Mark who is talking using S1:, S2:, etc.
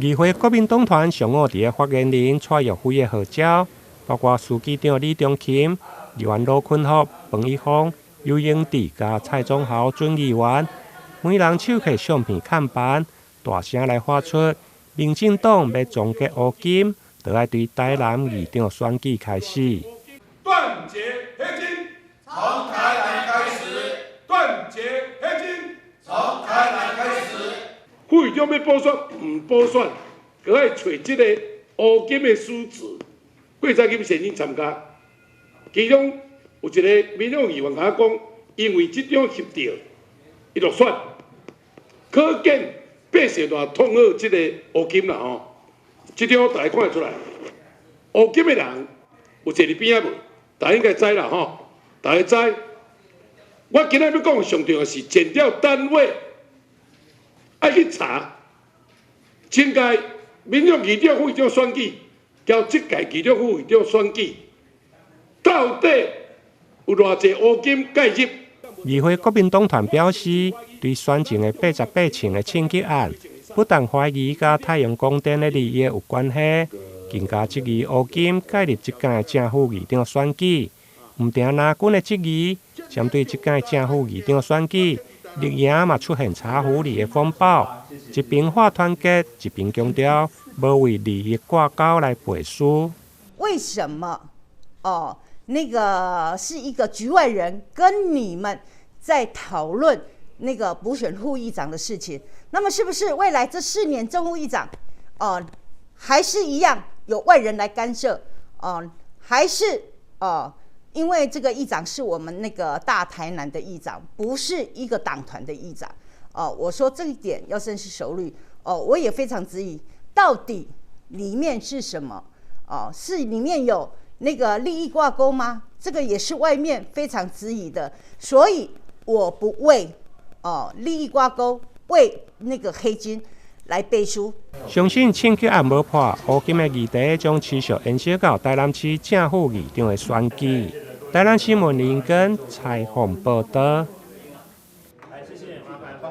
S1: 議會國民黨團上午佇個發言人蔡若輝的號召，包括書記長李中琴、議員羅坤福、彭一峰、游盈智佮蔡宗豪準議員，每人手提相片看板，大聲來發出：民進黨欲終結烏金，就愛對台南議長選舉開始。
S2: 斷絕黑金，從台南開始。斷絕黑金，從台南開始。
S3: 副議長欲補選毋補選，閣愛揣這个烏金的數字。郭彩金先生參加，其中有一个民進黨議員共我講，因為這張翕著，伊落選，可見百姓偌痛恨這个烏金啦吼。這張大家看會出來，烏金的人有坐佇邊仔無？大家應該知啦吼，大家知。我今仔欲講上重要是檢調單位愛去查，前屆民進黨議長、副議長選舉，交這屆議長、副議長選舉，到底有偌濟烏金介入？
S1: 議會國民黨團表示，對選前的88凊的銃擊案，不但懷疑佮太陽光電的利益有關係，更加質疑烏金介入這屆正副議長選舉。毋定藍軍的質疑，針對這屆正副議長選舉，綠營嘛出現查狐狸的風暴，一邊喊團結，一邊強調無為利益掛鈎來背書。
S4: 為什麼？哦，那個是一個局外人跟你們在討論那個補選副議長的事情。那麼是不是未來這4年正副議長，哦，還是一樣有外人來干涉？哦，還是哦？因為這個議長是我們那個大台南的議長，不是一個黨團的議長。哦，我說這一點要深思熟慮。哦，我也非常質疑，到底裡面是什麼？哦，是裡面有那個利益掛鈎嗎？這個也是外面非常質疑的。所以我不為哦利益掛鈎，為那個黑金來背書。
S1: 相信槍擊案無破，烏金的議題將持續延燒到台南市正副議長的選舉。台南新聞林根採訪報導。